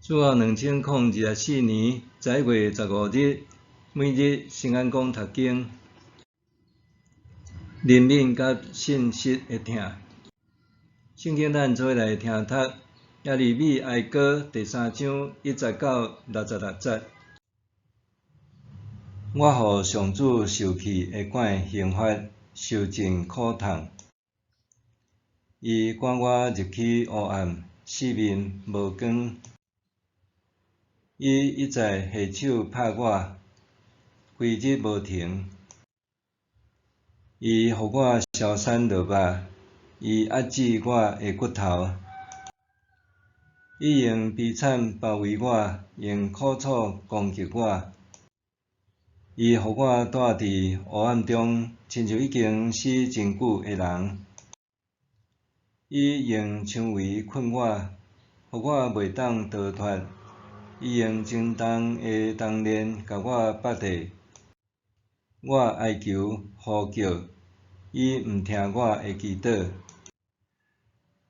主後2024年11月15日，每日聖安講讀經，憐憫佮信實的疼。聖經咱做伙來聽讀耶利米哀歌第三章1節到66節。我予上主受氣的管刑罰，受盡苦痛。伊趕我入去黑暗，四面無光。伊一再下手拍我，規日無停。伊予我消散落肉，伊壓制我的骨頭。伊用悲慘包圍我，用苦楚攻擊我。伊予我蹛佇黑暗中，親像已經死真久的人。伊用薔圍睏我，予我袂當逃脫。伊用沉重的重擔共我縛著，我哀求呼叫，伊毋聽我的祈禱。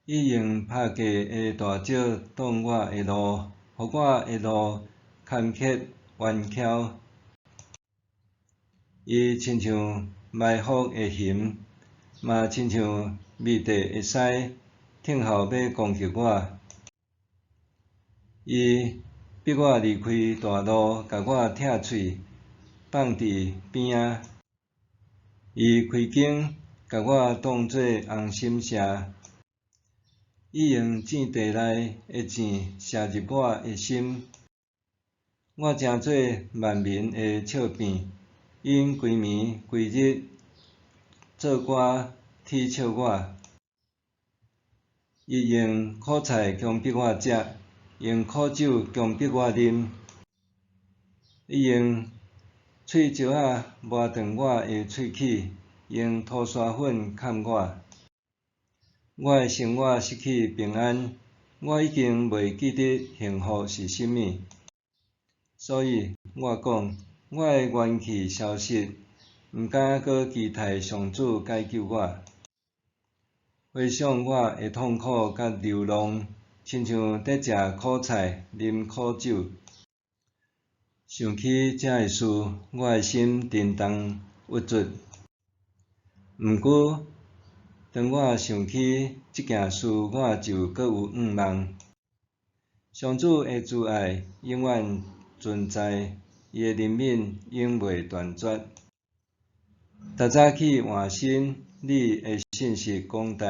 伊用拍過的大石擋我的路，予我的路坎坷彎曲。伊親像埋伏的熊，嘛親像密地的獅，等候欲攻擊我。伊逼我離開大路，共我拆喙，放佇邊仔。伊開弓，共我當做紅心射。伊用箭袋內的箭射入我的心。我成做萬民的笑柄，𪜶規暝規日做歌恥笑我。伊用苦菜強迫我食，用苦酒強迫我啉。伊用喙石仔磨斷我的喙齒，用塗沙粉崁我。我的生活失去平安，我已經袂記得幸福是啥物。所以我講，我的元氣消失，毋敢閣期待上主解救我。回想我的痛苦佮流浪，親像佇食苦菜、啉苦酒。想起這个事，我的心沉重鬱卒。毋過，當我想起這件事，我就閣有向望。上主的慈愛永遠存在，伊的憐憫永袂斷絕。逐早起換新，你的信實廣大。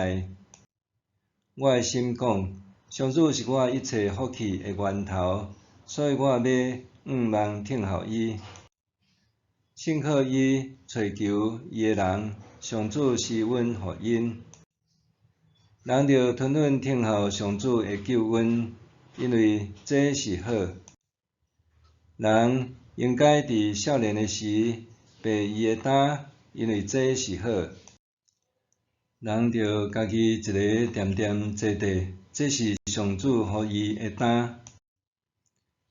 我的心講，上主是我一切福氣的源頭，所以我欲向望等候伊。信靠伊，揣求伊的人，上主施恩予𪜶。人著吞忍等候上主的救恩，因為這是好。人應該佇少年的時背伊的擔，因為這是好。人著家己一个恬恬坐地，這是上主予伊的擔。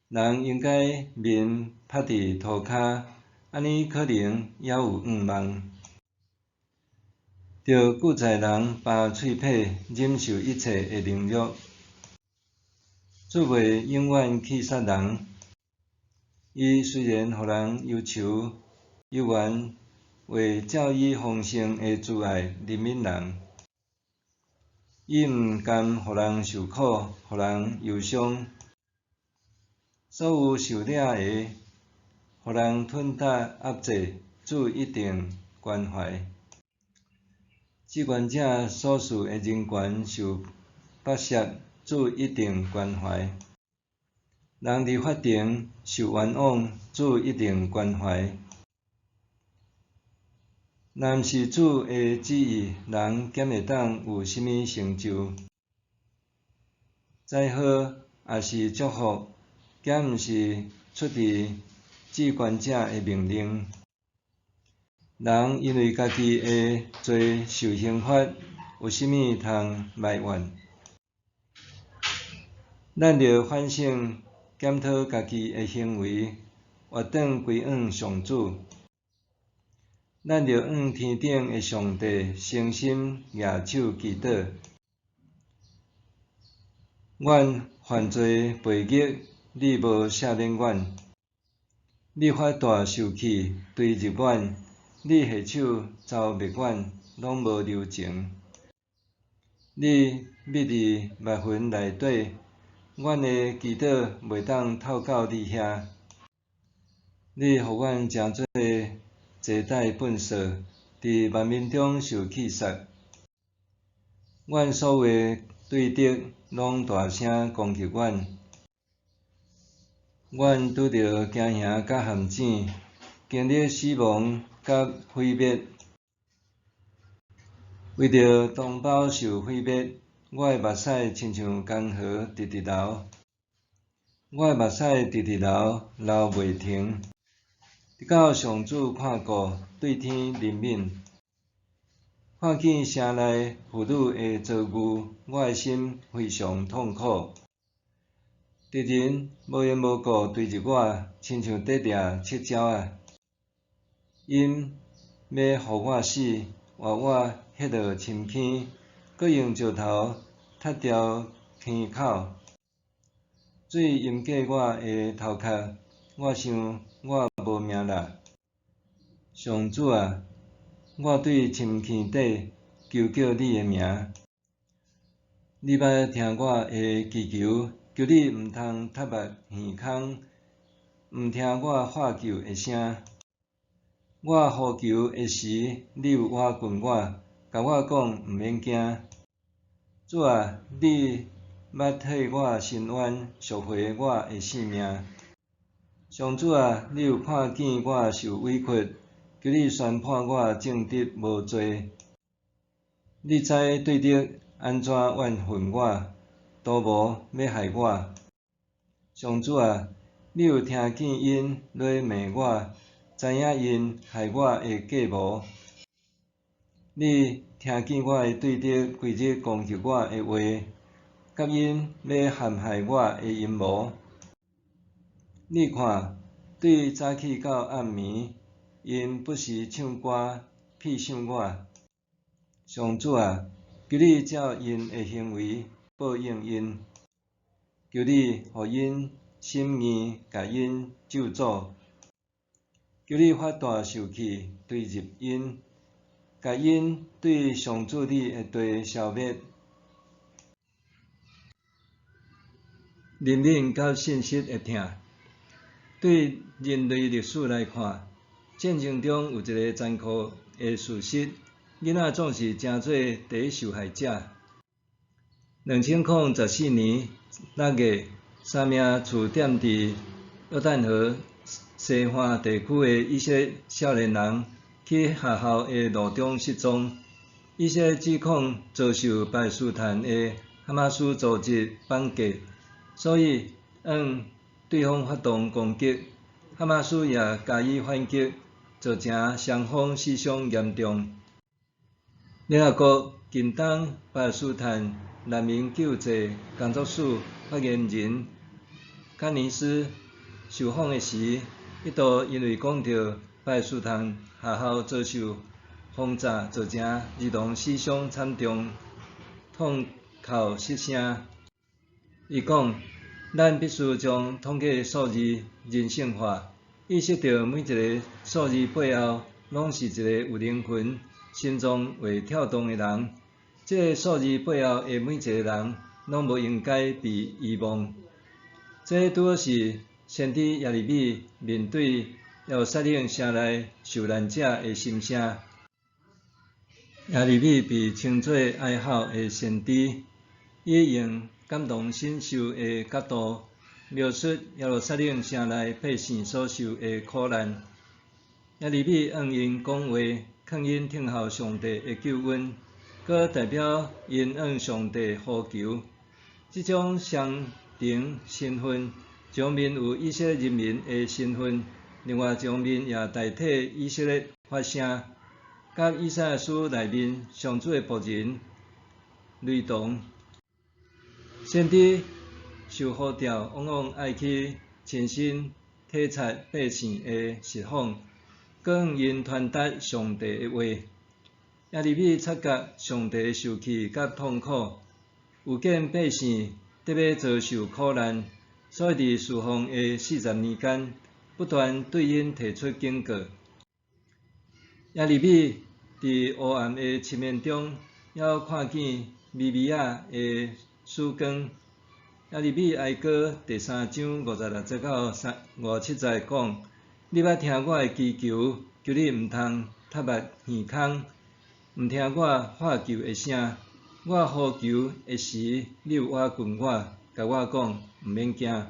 人應該面拍佇塗跤，按呢可能猶有向望。著顧在人飽喙皮，忍受一切的凌辱。主袂永遠氣殺人，伊雖然予人憂愁，猶原會照伊豐盛的慈愛憐憫人。伊毋甘予人受苦，予人憂傷。所有受掠的，予人吞擔壓制，主一定關懷。至懸者所賜的人權受剝削，主一定關懷。人佇法庭受冤枉，主一定關懷。若毋是主的旨意，人敢會當有啥物成就？災禍抑是祝福，敢毋是出自至懸者的命令？人因為家己的罪受刑罰，有啥物通埋怨？咱著反省檢討家己的行為，回轉歸向上主。咱著向天頂的上帝誠心舉手祈禱。願凡犯罪悖逆，你無赦免阮。你發大受氣，追入阮；你下手蹂滅阮，攏無留情。你覕佇密雲內底，阮的祈禱袂當透到你遐。你予阮成做坐袋糞掃，佇萬民中受棄殺。阮所有的對敵攏大聲攻擊阮，阮拄著驚嚇佮陷阱，經歷死亡佮毀滅。為著同胞受毀滅，我的目屎親像江河直直流，我的目屎直直流，流袂停。直到上主看顧，對天憐憫，看見城內婦女的遭遇，我的心非常痛苦。敵人無緣無故追入我，親像佇掠七鳥仔。𪜶欲予我死，活我歇落深坑，閣用石頭踢牢坑口。水淹過我的頭殼，我想我無命啦。上主啊，我對深坑底求叫你的名，你捌聽我的祈求，求你毋通迾目耳空，毋聽我喊救的聲。我呼求的時，你有倚近我，共我講毋免驚。主啊，你捌替我伸冤，贖回我的性命。上主啊，你有看見我受委屈，求你宣判我正直無罪。你知對敵按怎怨恨我，圖謀欲害我。上主啊，你有聽見𪜶咧罵我，知影𪜶害我的計謀。你聽見我的對敵規日攻擊我的話，佮𪜶欲陷害我的陰謀。你看，對早起到暗暝，𪜶不時唱歌戲笑我。上主啊，求你照𪜶的行為報應𪜶，求你予𪜶心硬，共𪜶咒詛。求你發大受氣，追入𪜶，共𪜶對上主你的地消滅。憐憫佮信實的疼，對人類歷史來看，戰爭中有一个殘酷的事實：囡仔總是成做第一受害者。2014年6月，三名駐點佇約旦河西岸地區的以色列少年人去學校的路中失蹤。以色列指控遭受巴勒斯坦的哈馬斯組織綁架，所以向對方發動攻擊，哈馬斯也加以反擊，造成雙方死傷嚴重。聯合國近東巴勒斯坦難民救濟工作室發言人卡尼斯受訪的時，一度因為講著巴勒斯坦學校遭受轟炸，造成兒童死傷慘重，痛哭失聲。伊講：咱必須將統計數字人性化，意識著每一个數字背後，攏是一个有靈魂、心臟會跳動的人。這个數字背後的每一个人，攏無應該被遺忘。這拄好是先知耶利米面對耶路撒冷城內受難者的心聲。耶利米被稱做哀哭的先知，伊用感同身受的角度，描述耶路撒冷城內百姓所受的苦難。耶利米向𪜶講話，勸𪜶等候上帝的救恩，閣代表𪜶向上帝呼求。這種雙重身份，一方面有以色列人民的身份，另外一方面也代替以色列發聲，佮以賽亞書內面上主的僕人類同。先知受呼召，往往愛去親身體察百姓的實況，閣向𪜶傳達上帝的話。耶利米察覺上帝的受氣佮痛苦，有見百姓得欲遭受苦難，所以佇事奉的40年間，不斷對𪜶提出警告。耶利米佇烏暗的深淵中，猶看見微微仔的曙光。耶利米哀歌第三章56節到57節講：你捌聽我的祈求，求你毋通眇目耳空，毋聽我喝求的聲。我呼求的時，你有倚近我，共我講，毋免驚。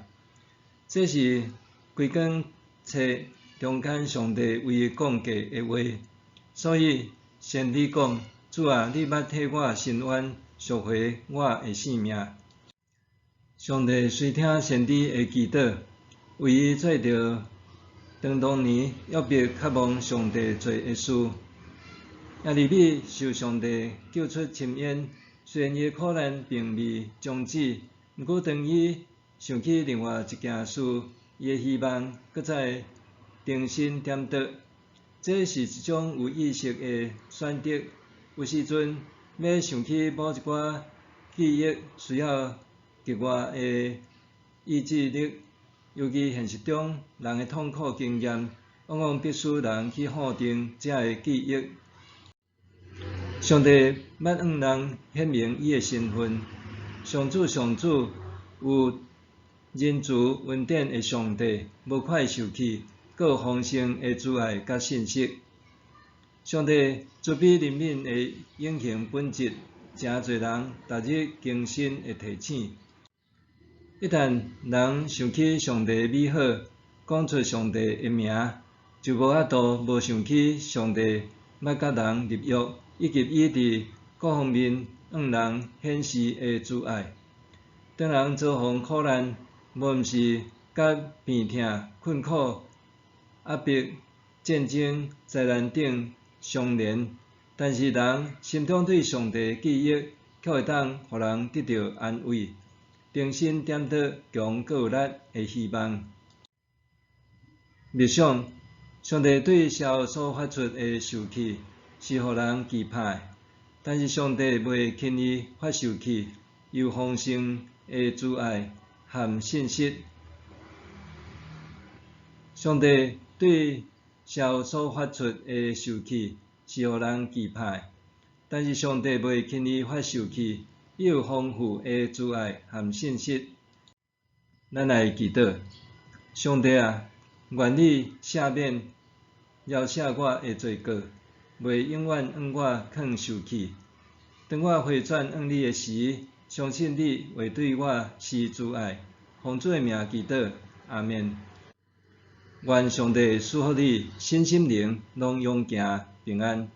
這是規卷冊中間上帝為伊講過的話，所以先知講：主啊，你捌替我伸冤，贖回我的性命。上帝垂聽先知的祈禱，為伊做著當當年約伯渴望上帝做的事。耶利米受上帝救出深淵，雖然伊的苦難並未終止，毋過當伊想起另外一件事，伊的希望閣再重新點著。這是一種有意識的選擇。有時陣欲想起某一寡記憶，需要額外的意志力，尤其現實中人的痛苦經驗，往往迫使人去否定這个記憶。上帝捌向人顯明伊的身份，上主上主有仁慈恩典的上帝，無快受氣，閣有豐盛的慈愛佮信實。上帝慈悲憐憫的永恆本質，誠濟人逐日更新的提醒。一旦人想起上帝的美好，講出上帝的名，就無法度無想起上帝捌佮人立約，以及伊佇各方面向人顯示的慈愛。當人遭逢苦難，無論是佮病痛、困苦、壓迫、戰爭、災難等相連，但是人心中對上帝的記憶，卻會當予人得著安慰，重新點著強閣有力的希望。默想，上帝對潲所發出的受氣是予人期盼的，但是上帝袂輕易發受氣，伊有豐盛的慈愛和信實。上帝對潲所發出的受氣是予人期盼的，但是上帝袂輕易發受氣，伊有豐富的慈愛和信實。咱來祈禱，上帝啊，願你赦免、饒赦我的罪過，袂永遠向我囥受氣。當我回轉向你的時，相信你會對我施慈愛。奉主的名祈禱，阿們。願上帝賜福你，身心靈攏勇健平安。